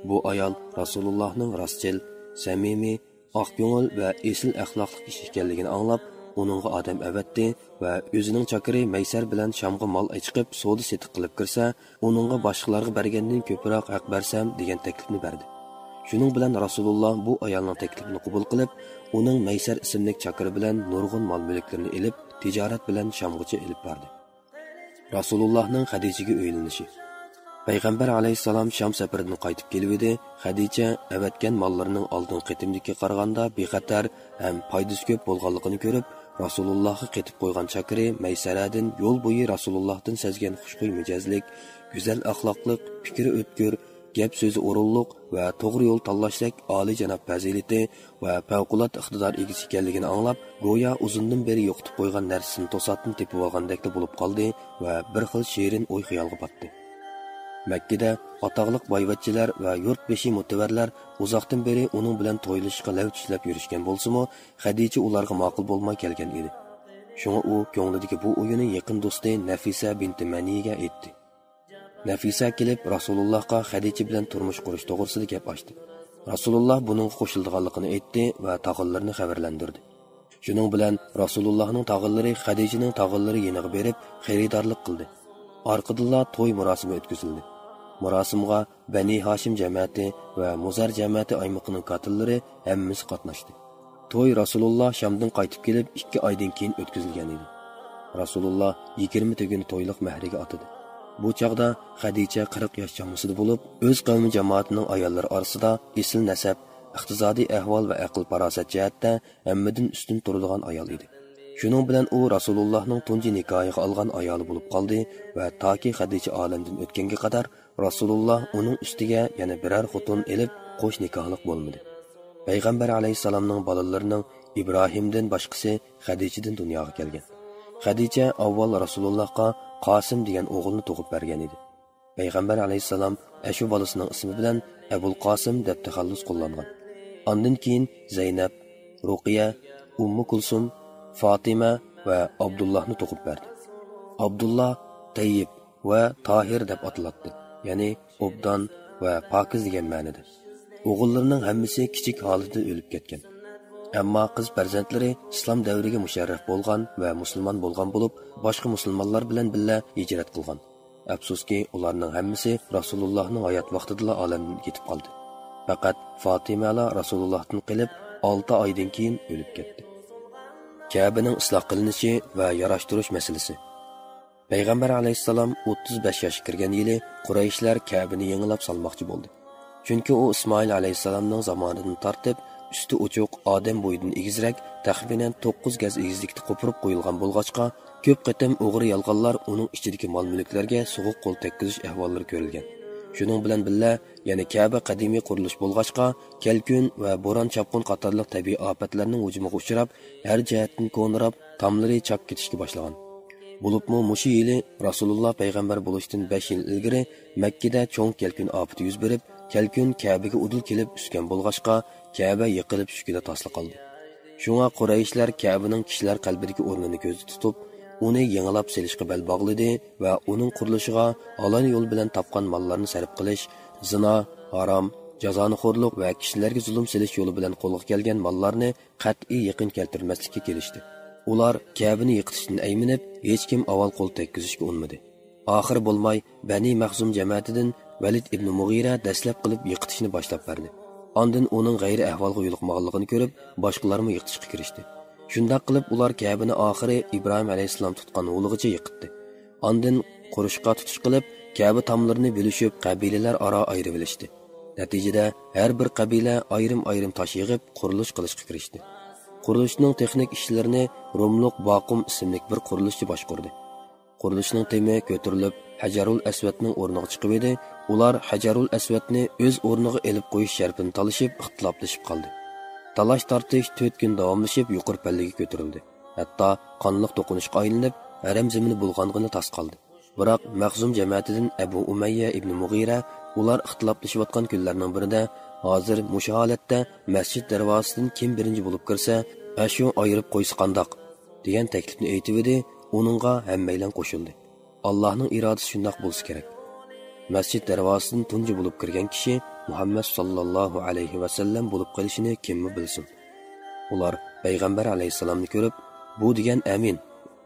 بۇ ئايال رەسۇلۇللاھنىڭ راستچىل، سەمىمىي، ئاقكۆڭۈل ۋە ئېسىل ئەخلاقلىق كىشى ئىكەنلىكىنى ئاڭلاپ، ئۇنىڭغا ئادەم ئەۋەتتى ۋە ئۆزىنىڭ چاكىرى مەيسەر بىلەن شامغا مال ئەچىقىپ، سودا-سېتىق قىلىپ كىرسە، ئۇنىڭغا باشقىلارغا بەرگەندىن كۆپرەك ھەق بەرسەم، دېگەن تەكلىپنى بەردى. شۇنىڭ بىلەن رەسۇلۇللا بۇ ئايالنىڭ تەكلىپىنى قوبۇل قىلىپ، ئۇنىڭ مەيسەر ئىسىملىك چاكىرى بىلەن نۇرغۇن مال-مۈلۈكلىرىنى ئېلىپ، تىجارەت بىلەن شامغىچە ئېلىپ باردى. رەسۇلۇللاھنىڭ خەدىچىگە ئۆيلىنىشى. پەيغەمبەر ئەلەيھىسسالام شام سەپىرىدىن قايتىپ كېلىۋىدى. خەدىچە ئەۋەتكەن ماللىرىنىڭ ئالدىنقى قېتىمدىكىگە قارىغاندا بىخەتەر ھەم پايدىسى كۆپ بولغانلىقىنى كۆرۈپ، رەسۇلۇللاھقا قېتىپ قويغان چاكىرى مەيسەرەدىن يول بويى رەسۇلۇللاھتىن سەزگەن خۇشخۇي مىجەزلىك، گۈزەل ئەخلاقلىق، پىكرى ئۆتكۈر، گەپ سۆزى ئورۇنلۇق ۋە توغرا يول تاللاشتەك ئالىيجاناب پەزىلىتى ۋە پەۋقۇلئاددە ئىقتىدار ئىگىسى ئىكەنلىكىنى ئاڭلاپ، گويا ئۇزۇندىن بېرى يوقىتىپ قويغان نەرسىسىنى توساتتىن تېپىۋالغاندەكلا بولۇپ قالدى ۋە بىر خىل شېرىن ئوي خىيالغا پاتتى. مەككىدە ئاتاقلىق بايۋەچچىلەر ۋە يۇرت بېشى مۆتىۋەرلەر ئۇزاقتىن بېرى ئۇنىڭ بىلەن تويلىشىشقا لەۋ چىشلەپ يۈرۈشكەن بولسىمۇ، خەدىچە ئۇلارغا ماقۇل بولماي كەلگەن ئىدى. شۇڭا ئۇ كۆڭلىدىكى بۇ ئويىنى يېقىن دوستى نەفىسە بىنتى مەنىيگە ئېيتتى. نەفىسە كېلىپ، رەسۇلۇللاھقا خەدىچە بىلەن تۇرمۇش قۇرۇش توغرىسىدا گەپ ئاچتى. رەسۇلۇللاھ بۇنىڭغا قوشۇلىدىغانلىقىنى ئېيتتى ۋە تاغىلىرىنى خەۋەرلەندۈردى. شۇنىڭ بىلەن رەسۇلۇللاھنىڭ تاغىلىرى خەدىچىنىڭ تاغىلىرى يېنىغا بېرىپ، خېرىدارلىق قىلدى. ئارقىدىنلا توي مۇراسىمى ئۆتكۈزۈلدى. مۇراسىمغا بەنى ھاشىم جەمەتى ۋە مۇزەر جەمەتى ئايمىقىنىڭ كاتىلىرى ھەممىسى قاتناشتى. توي رەسۇلۇللا شامدىن قايتىپ كېلىپ ئىككى ئايدىن كېيىن ئۆتكۈزۈلگەن ئىدى. رەسۇلۇللا يىگىرمە تۈگۈن تويلۇق مەھرىگە ئاتىدى. بۇ چاغدا خەدىچە قىرىق ياش چامىسىدا بولۇپ، ئۆز قەۋمى جامائىتىنىڭ ئاياللىرى ئارىسىدا ئېسىل نەسەب، ئىقتىسادىي ئەھۋال ۋە ئەقىل-پاراسەت جەھەتتە ھەممىدىن ئۈستۈن تۇرىدىغان ئايال ئىدى. شۇنىڭ بىلەن ئۇ رەسۇلۇللانىڭ تۇنجى نىكاھىغا ئالغان ئايالى بولۇپ قالدى ۋە تاكى خەدىچە ئالەمدىن ئۆتكەنگە قەدەر رەسۇلۇللا ئۇنىڭ ئۈستىگە يەنە بىرەر خوتۇن ئېلىپ، قوش نىكاھلىق بولمىدى. پەيغەمبەر ئەلەيھىسسالامنىڭ بالىلىرىنىڭ ئىبراھىمدىن باشقىسى خەدىچىدىن دۇنياغا كەلگەن. خەدىچە ئاۋۋال رەسۇلۇللاغا قاسىم دېگەن ئوغۇلنى تۇغۇپ بەرگەن ئىدى. پەيغەمبەر ئەلەيھىسسالام ئەشۇ بالىسىنىڭ ئىسمى بىلەن ئەبۇل قاسىم دەپ تەخەللۇس قوللانغان. ئاندىن كېيىن زەينەپ، رۇقىيە، ئۇممۇ كۇلسۇم، فاتىمە ۋە ئابدۇللاھنى تۇغۇپ بەردى. ئابدۇللا تەييىب ۋە تاھىر دەپ ئاتىلاتتى، يەنى ئوبدان ۋە پاكىز دېگەن مەنىدە. ئوغۇللىرىنىڭ ھەممىسى كىچىك ھالىتىدە ئۆلۈپ كەتكەن. ئەمما قىز پەرزەنتلىرى ئىسلام دەۋرىگە مۇشەررەپ بولغان ۋە مۇسۇلمان بولغان بولۇپ، باشقا مۇسۇلمانلار بىلەن بىللە ھىجرەت قىلغان. ئەپسۇسكى، ئۇلارنىڭ ھەممىسى رەسۇلۇللاھنىڭ ھايات ۋاقتىدىلا ئالەمدىن كېتىپ قالدى. پەقەت فاتىمەلا رەسۇلۇللاھتىن قېلىپ، ئالتە ئايدىن كېيىن ئۆلۈپ كەتتى. كەبىنىڭ ئىسلاھ قىلىنىشى ۋە ياراشتۇرۇش مەسىلىسى. پەيغەمبەر ئەلەيھىسسالام ئوتتۇز بەش ياشقا كىرگەن يىلى قۇرەيشلەر كەبىنى يېڭىلاپ سالماقچى بولدى. چۈنكى ئۇ ئىسمائىل ئەلەيھىسسالامنىڭ زامانىدىن تارتىپ ئۈستى ئوچۇق ئادەم بويىدىن ئېگىزرەك، تەخمىنەن توققۇز گەز ئېگىزلىكتە قوپۇرۇپ قويۇلغان بولغاچقا، كۆپ قېتىم ئوغرى يالغانلار ئۇنىڭ ئىچىدىكى مال-مۈلۈكلەرگە سوغۇق قول تەگكۈزۈش ئەھۋاللىرى كۆرۈلگەن. شۇنىڭ بىلەن بىللە، يەنە كەبە قەدىمىي قۇرۇلۇش بولغاچقا، كەلكۈن ۋە بوران-چاپقۇن قاتارلىق تەبىئىي ئاپەتلەرنىڭ ھۇجۇمىغا ئۇچراپ، ھەر جەھەتتىن كونىراپ، تاملىرى چاپ كېتىشكە باشلىغان. بولۇپمۇ مۇشۇ يىلى رەسۇلۇللا پەيغەمبەر بولۇشتىن بەش يىل ئىلگىرى مەككىدە چوڭ كەلكۈن ئاپىتى يۈز بېرىپ، كەلكۈن كەبىگە ئۇدۇل كېلىپ چۈشكەن بولغاچقا، كەبە يىقىلىپ چۈشكىلى تاسلا قالدى. شۇڭا قۇرەيشلەر كەبىنىڭ كىشىلەر قەلبىدىكى ئورنىنى كۆزدە تۇتۇپ، ئۇنى يېڭىلاپ سېلىشقا بەل باغلىدى ۋە ئۇنىڭ قۇرۇلۇشىغا ئالايلۇ يول بىلەن تاپقان ماللارنى سەرپ قىلىش، زىنا، ھارام، جازانىخورلۇق ۋە كىشىلەرگە زۇلۇم سېلىش يولى بىلەن قولغا كەلگەن ماللارنى قەتئىي يېقىن كەلتۈرمەسلىككە كېلىشتى. ئۇلار كەبىنى يىقىتىشتىن ئەيمىنىپ، ھېچكىم ئاۋۋال قول تەگكۈزۈشكە ئۇنىمىدى. ئاخىرى بولماي، بەنى مەخزۇم جەمەتىدىن ۋەلىد ئىبنى مۇغىرە دەسلەپ قىلىپ يىقىتىشنى باشلاپ بەردى. ئاندىن ئۇنىڭ غەيرىي ئەھۋالغا يولۇقمىغانلىقىنى كۆرۈپ، باشقىلارمۇ يىقىتىشقا كىرىشتى. شۇنداق قىلىپ، ئۇلار كەبىنى ئاخىرى ئىبراھىم ئەلەيھىسسالام تۇتقان ھولىغىچە يىقىتتى. ئاندىن قۇرۇشقا تۇتۇش قىلىپ، كەبە تاملىرىنى بۆلۈشۈپ، قەبىلىلەر ئارا ئايرىۋېلىشتى. نەتىجىدە، ھەر بىر قەبىلە ئايرىم-ئايرىم تاش يىغىپ، قۇرۇلۇش قىلىشقا كىرىشتى. قۇرۇلۇشنىڭ تېخنىك ئىشلىرىنى روملۇق باقۇم ئىسىملىك بىر قۇرۇلۇشچى باشقۇردى. قۇرۇلۇشنىڭ تېمى كۆتۈرۈلۈپ، ھەجەرۇل ئەسۋەدنىڭ ئورنىغا چىقىۋىدى. ئۇلار ھەجەرۇل ئەسۋەدنى ئۆز ئورنىغا ئېلىپ قويۇش شەرتىنى تالىشىپ، ئىختىلاپلىشىپ قالدى. تالاش-تارتىش تۆت كۈن داۋاملىشىپ، يۇقىرى پەللىگە كۆتۈرۈلدى. ھەتتا قانلىق توقۇنۇشقا ئايلىنىپ، ھەرەم زېمىنى بۇلغانغىنى تاس قالدى. بىراق مەخزۇم جەمەتىدىن ئەبۇ ئۇمەييە ئىبنى مۇغىرە ئۇلار ئىختىلاپلىشىۋاتقان كۈنلەرنىڭ بىرىدە، ھازىر مۇشۇ ھالەتتە مەسچىت دەرۋازىسىدىن كىم بىرىنچى بولۇپ كىرسە، ئاشۇ ئايرىپ قويسا قانداق؟ دېگەن تەكلىپنى ئېيتىۋىدى، ئۇنىڭغا ھەممەيلەن قوشۇلدى. ئاللاھنىڭ ئىرادىسى شۇنداق بولسا كېرەك. مەسچىت دەرۋازىسىدىن تۇنجى بولۇپ كىرگەن كىشى مۇھەممەد ساللاللاھۇ ئەلەيھى ۋەسەللەم بولۇپ قېلىشىنى كىممۇ بىلسۇن؟ ئۇلار پەيغەمبەر ئەلەيھىسسالامنى كۆرۈپ، «بۇ دېگەن ئەمىن،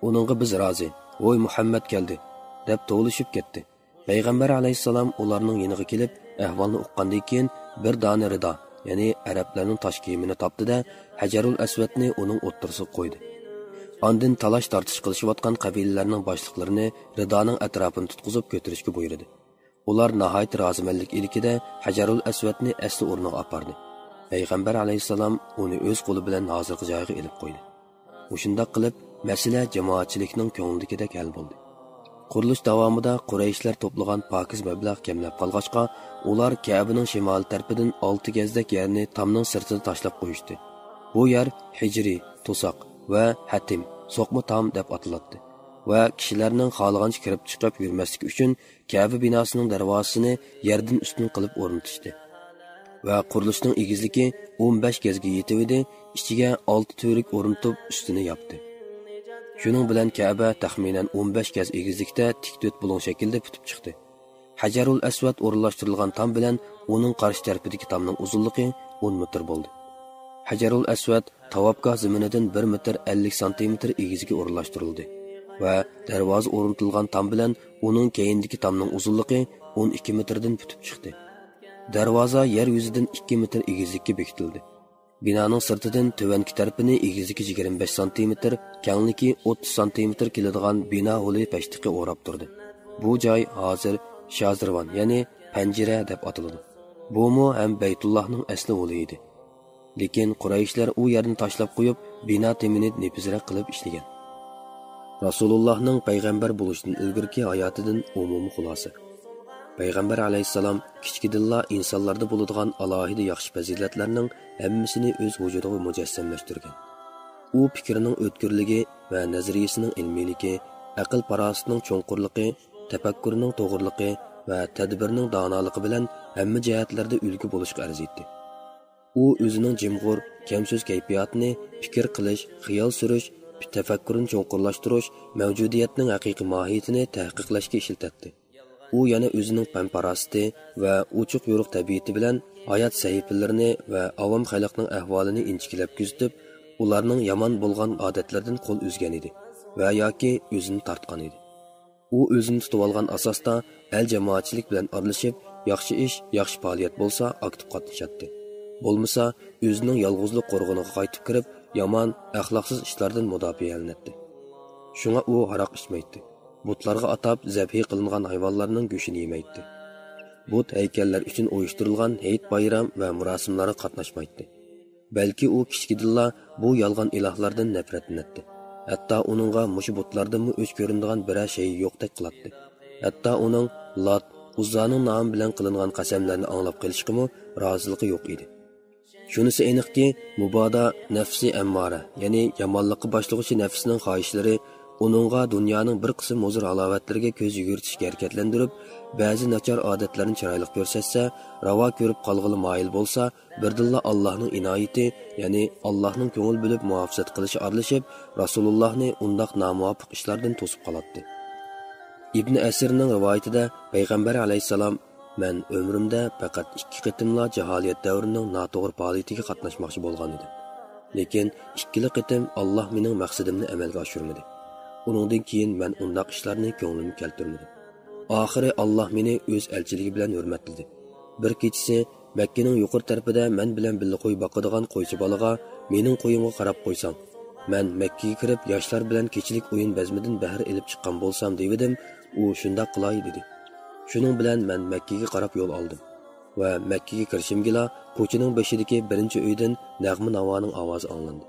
ئۇنىڭغا بىز رازى، ھوي مۇھەممەد كەلدى» دەپ توۋلىشىپ كەتتى. پەيغەمبەر ئەلەيھىسسالام ئۇلارنىڭ يېنىغا كېلىپ، ئەھۋالنى ئۇققاندىن كېيىن، بىر دانە رىدا، يەنى ئەرەبلەرنىڭ تاش كىيىمىنى تاپتى-دە، ھەجەرۇل ئەسۋەدنى ئۇنىڭ ئوتتۇرىسىغا قويدى. ئاندىن تالاش-تارتىش قىلىشىۋاتقان قەبىلىلەرنىڭ باشلىقلىرىنى رىدانىڭ ئەتراپىنى تۇتقۇزۇپ كۆتۈرۈشكە بۇيرۇدى. ئۇلار ناھايىتى رازىمەنلىك ئىلكىدە ھەجەرۇل ئەسۋەدنى ئەسلى ئورنىغا ئاپاردى. پەيغەمبەر ئەلەيھىسسالام ئۇنى ئۆز قولى بىلەن ھازىرقى جايىغا ئېلىپ قويدى. مۇشۇنداق قىلىپ، مەسىلە جامائەتچىلىكنىڭ كۆڭلىدىكىدەك ھەل بولدى. قۇرۇلۇش داۋامىدا قۇرەيشلەر توپلىغان پاكىز مەبلەغ كەملەپ قالغاچقا، ئۇلار كەبىنىڭ شىمالىي تەرىپىدىن ئالتە گەزدەك يەرنى تامنىڭ سىرتىدا تاشلاپ قويۇشتى. بۇ يەر ھىجرىي، توساق ۋە ھەتىم، سوقما تام دەپ ئاتىلاتتى ۋە كىشىلەرنىڭ خالىغانچە كىرىپ چىقىپ يۈرمەسلىكى ئۈچۈن كەبە بىناسىنىڭ دەرۋازىسىنى يەردىن ئۈستۈن قىلىپ ئورنىتىشتى. ۋە قۇرۇلۇشنىڭ ئېگىزلىكى ئون بەش گەزگە يېتىۋىدى، ئىچىگە ئالتە تۈۋرۈك ئورنىتىپ، ئۈستىنى ياپتى. شۇنىڭ بىلەن كەبە تەخمىنەن ئون بەش گەز ئېگىزلىكتە تىك تۆت بۇلۇڭ شەكلىدە پۈتۈپ چىقتى. ھەجەرۇل ئەسۋەد ئورۇنلاشتۇرۇلغان تام بىلەن ئۇنىڭ قارشى تەرىپىدىكى تامنىڭ ئۇزۇنلۇقى ئون مېتىر بولدى. ھەجەرۇل ئەسۋەد تاۋاپگاھ زېمىنىدىن بىر مېتىر ئەللىك سانتىمېتىر ئېگىزگە ئورۇنلاشتۇرۇلدى ۋە دەرۋازا ئورنىتىلغان تام بىلەن ئۇنىڭ كەينىدىكى تامنىڭ ئۇزۇنلۇقى ئون ئىككى مېتىردىن پۈتۈپ چىقتى. دەرۋازا يەر يۈزىدىن ئىككى مېتىر ئېگىزلىككە بېكىتىلدى. بىنانىڭ سىرتىدىن تۆۋەنكى تەرىپىنى ئېگىزلىكى يىگىرمە بەش سانتىمېتىر، كەڭلىكى ئوتتۇز سانتىمېتىر كېلىدىغان بىنا ھولى پەشتىقى ئوراپ تۇردى. بۇ جاي ھازىر شازىرۋان، يەنى پەنجىرە دەپ ئاتىلىدۇ. بۇمۇ ھەم بەيتۇللاھنىڭ ئەسلى ھولى ئىدى. لېكىن قۇرەيشلەر ئۇ يەرنى تاشلاپ قويۇپ، بىنا تېمىنى نېپىزرەك قىلىپ ئىشلىگەن. رەسۇلۇللاھنىڭ پەيغەمبەر بولۇشتىن ئىلگىرىكى ھاياتىدىن ئومۇمىي خۇلاسە. پەيغەمبەر ئەلەيھىسسالام كىچىكىدىنلا ئىنسانلاردا بولىدىغان ئالاھىدە ياخشى پەزىلەتلەرنىڭ ھەممىسىنى ئۆز ۋۇجۇدىغا مۇجەسسەملەشتۈرگەن. ئۇ پىكرىنىڭ ئۆتكۈرلۈكى ۋە نەزەرىيىسىنىڭ ئىلمىيلىكى، ئەقىل-پاراسىتىنىڭ چوڭقۇرلۇقى، تەپەككۇرىنىڭ توغرىلىقى ۋە تەدبىرىنىڭ دانالىقى بىلەن ھەممە جەھەتلەردە ئۈلگە بولۇشقا ئەرزىيتتى. ئۇ ئۆزىنىڭ جىمغۇر، كەمسۆز كەيپىياتىنى پىكىر قىلىش، خىيال سۈرۈش، تەپەككۇرنى چوڭقۇرلاشتۇرۇش، مەۋجۇدىيەتنىڭ ھەقىقىي ماھىيىتىنى تەھقىقلەشكە ئىشلىتەتتى. ئۇ يەنە ئۆزىنىڭ پەن-پاراسىتى ۋە ئوچۇق-يورۇق تەبىئىتى بىلەن ھايات سەھىپىلىرىنى ۋە ئاۋام خەلقنىڭ ئەھۋالىنى ئىنچىكىلەپ كۆزىتىپ، ئۇلارنىڭ يامان بولغان ئادەتلىرىدىن قول ئۈزگەن ئىدى ۋە ياكى ئۆزىنى تارتقان ئىدى. ئۇ ئۆزىنى تۇتۇۋالغان ئاساستا ئەل جامائەتچىلىك بىلەن ئارىلىشىپ، ياخشى ئىش، ياخشى پائالىيەت بولسا ئاكتىپ قاتنىشاتتى. بولمىسا ئۆزىنىڭ يالغۇزلۇق قورغىنىغا قايتىپ كىرىپ، يامان، ئەخلاقسىز ئىشلاردىن مۇداپىئەلىنەتتى. شۇڭا ئۇ ھاراق ئىچمەيتتى. بۇتلارغا ئاتاپ زەبھى قىلىنغان ھايۋانلارنىڭ گۆشىنى يېمەيتتى. بۇت ھەيكەللەر ئۈچۈن ئۇيۇشتۇرۇلغان ھېيت-بايرام ۋە مۇراسىملارغا قاتناشمايتتى. بەلكى ئۇ كىچىكىدىنلا بۇ يالغان ئىلاھلاردىن نەپرەتلىنەتتى. ھەتتا ئۇنىڭغا مۇشۇ بۇتلاردىنمۇ ئۆچ كۆرۈنىدىغان بىرەر شەي يوقتەك قىلاتتى. ھەتتا ئۇنىڭ لات، ئۇززانىڭ نامى بىلەن قىلىنغان قەسەملەرنى ئاڭلاپ قېلىشقىمۇ رازىلىقى يوق ئىدى. شۇنىسى ئېنىقكى، مۇبادا نەپسى ئەممارە، يەنى يامانلىققا باشلىغۇچى نەپسىنىڭ خاھىشلىرى ئۇنىڭغا دۇنيانىڭ بىر قىسىم ھۇزۇر-ھالاۋەتلىرىگە كۆز يۈگۈرتۈشكە ھەرىكەتلەندۈرۈپ، بەزى ناچار ئادەتلەرنى چىرايلىق كۆرسەتسە، راۋا كۆرۈپ قالغىلى مايىل بولسا، بىردىنلا ئاللاھنىڭ ئىنايىتى، يەنى ئاللاھنىڭ كۆڭۈل بۆلۈپ مۇھاپىزەت قىلىشى ئارىلىشىپ، رەسۇلۇللاھنى ئۇنداق نامۇۋاپىق ئىشلاردىن توسۇپ قالاتتى. ئىبنى ئەسىرنىڭ رىۋايىتىدە پەيغەمبەر ئەلەيھىسسالام، مەن ئۆمرۈمدە پەقەت ئىككى قېتىملا جاھالىيەت دەۋرىنىڭ ناتوغرا پائالىيىتىگە قاتناشماقچى بولغان ئىدىم. لېكىن ئىككىلا قېتىم ئاللاھ مېنىڭ مەقسىتىمنى ئەمەلگە ئاشۇرمىدى. ئۇنىڭدىن كېيىن مەن ئۇنداق ئىشلارنى كۆڭلۈمگە كەلتۈرمىدىم. ئاخىرى ئاللاھ مېنى ئۆز ئەلچىلىكى بىلەن ھۆرمەتلىدى. بىر كېچىسى مەككىنىڭ يۇقىرى تەرىپىدە مەن بىلەن بىللە قوي باقىدىغان قويچى بالىغا، مېنىڭ قويۇمغا قاراپ قويساڭ، مەن مەككىگە كىرىپ ياشلار بىلەن كېچىلىك ئويۇن بەزمىدىن بەھر ئېلىپ چىققان بولسام دېۋىدىم، ئۇ شۇنداق قىلاي دېدى. شۇنىڭ بىلەن مەن مەككىگە قاراپ يول ئالدىم ۋە مەككىگە كىرىشىمگىلا كوچىنىڭ بېشىدىكى بىرىنچى ئۆيدىن نەغمە ناۋانىڭ ئاۋازى ئاڭلاندى.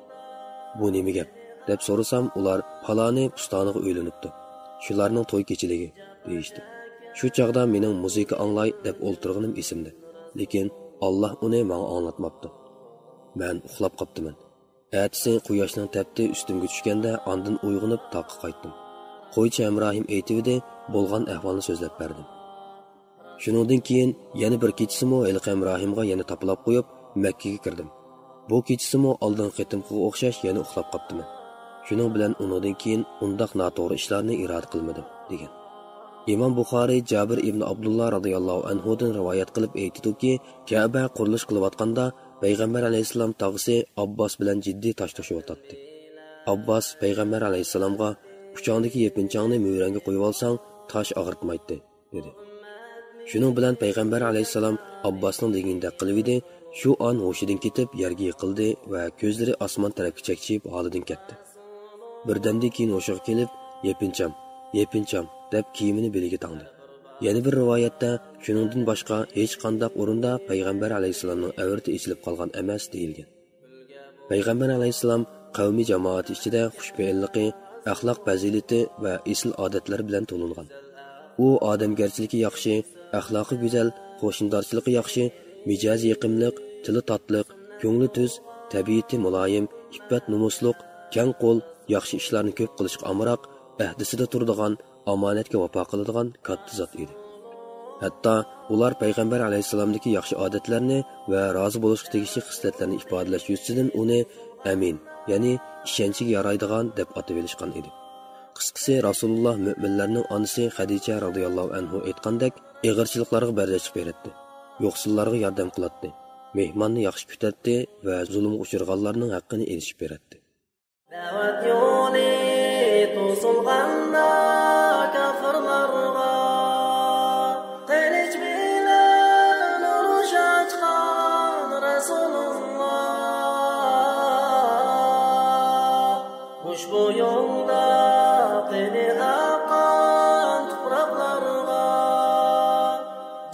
بۇ نېمە گەپ؟ دەپ سورىسام، ئۇلار پالانى پۇستانىغا ئۆيلىنىپتۇ، شۇلارنىڭ توي كېچىلىكى دېيىشتى. شۇ چاغدا مېنىڭ مۇزىكا ئاڭلاي دەپ ئولتۇرغىنىم ئېسىمدە، لېكىن ئاللاھ ئۇنى ماڭا ئاڭلاتماپتۇ. مەن ئۇخلاپ قاپتىمەن. ئەتىسى قۇياشنىڭ تەپتى ئۈستۈمگە چۈشكەندە ئاندىن ئويغىنىپ تاغقا قايتتىم. قويچى ھەمراھىم ئېيتىۋىدى، بولغان ئەھۋالنى سۆزلەپ بەردىم. شۇنىڭدىن كېيىن يەنە بىر كېچىسىمۇ ھېلىقى ھەمراھىمغا يەنە تاپىلاپ قويۇپ مەككىگە كىردىم. بۇ كېچىسىمۇ ئالدىنقى قېتىمقىغا ئوخشاش يەنە ئۇخلاپ قاپتىمەن. شۇنىڭ بىلەن ئۇنىڭدىن كېيىن ئۇنداق ناتوغرا ئىشلارنى ئىرادە قىلمىدىم، دېگەن. ئىمام بۇخارىي جابىر ئىبن ئابدۇللا رازىياللاھۇ ئەنھۇدىن رىۋايەت قىلىپ ئېيتىدۇكى، كەبە قۇرۇلۇش قىلىۋاتقاندا پەيغەمبەر ئەلەيھىسسالام تاغىسى ئابباس بىلەن جىددىي تاش توشۇۋاتاتتى. ئابباس پەيغەمبەر ئەلەيھىسسالامغا، ئۇچاڭدىكى يېپىنچاڭنى مۈرەڭگە قويۇۋالساڭ، تاش ئاغرىتمايتتى، دېدى. شۇنىڭ بىلەن پەيغەمبەر ئەلەيھىسسالام ئابباسنىڭ دېگىنىدەك قىلىۋىدى، شۇ ئان ھوشىدىن كېتىپ يەرگە يىقىلدى ۋە كۆزلىرى ئاسمان تەرەپكە چەكچىيىپ ھالىدىن كەتتى. بىردەمدىن كېيىن ھوشىغا كېلىپ، يېپىنچام، يېپىنچام دەپ كىيىمىنى بېلىگە تاڭدى. يەنە بىر رىۋايەتتە، شۇنىڭدىن باشقا ھېچقانداق ئورۇندا پەيغەمبەر ئەلەيھىسسالامنىڭ ئەۋرىتى ئېچىلىپ قالغان ئەمەس، دېيىلگەن. پەيغەمبەر ئەلەيھىسسالام قەۋمى جامائىتى ئىچىدە خۇشپېئىللىقى، ئەخلاق پەزىلىتى ۋە ئېسىل ئادەتلەر بىلەن تونۇلغان. ئۇ ئادەمگەرچىلىكى ياخشى، ئەخلاقى گۈزەل، قوشنىدارچىلىقى ياخشى، مىجەزى يېقىملىق، تىلى تاتلىق، كۆڭلى تۈز، تەبىئىتى مۇلايىم، ئىپپەت-نومۇسلۇق، كەڭ قول، ياخشى ئىشلارنى كۆپ قىلىشقا ئامراق، ئەھدىسىدە تۇرىدىغان، ئامانەتكە ۋاپا قىلىدىغان كاتتا زات ئىدى. ھەتتا ئۇلار پەيغەمبەر ئەلەيھىسسالامدىكى ياخشى ئادەتلەرنى ۋە رازى بولۇشقا تېگىشلىك خىسلەتلەرنى ئىپادىلەش يۈزىسىدىن ئۇنى ئەمىن، يەنى ئىشەنچىگە يارايدىغان دەپ ئاتىۋېلىشقان ئىدى. قىسقىسى، رەسۇلۇللا مۆمىنلەرنىڭ ئانىسى خەدىچە رازىياللاھۇ ئەنھۇ ئېيتقاندەك، ئېغىرچىلىقلارغا بەرداشلىق بېرەتتى، يوقسۇللارغا ياردەم قىلاتتى، مېھماننى ياخشى كۈتەتتى ۋە زۇلۇمغا ئۇچرىغانلارنىڭ ھەققىنى ئېلىشىپ بېرەتتى. دەۋەت يولى توسۇلغاندا كاپىرلارغا، قىلىچ بىلەن ئۇرۇش ئاچقان رەسۇلۇللا.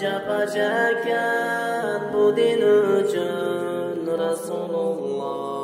جاپا چەككەن بۇ دىن ئۈچۈن رەسۇلۇللا.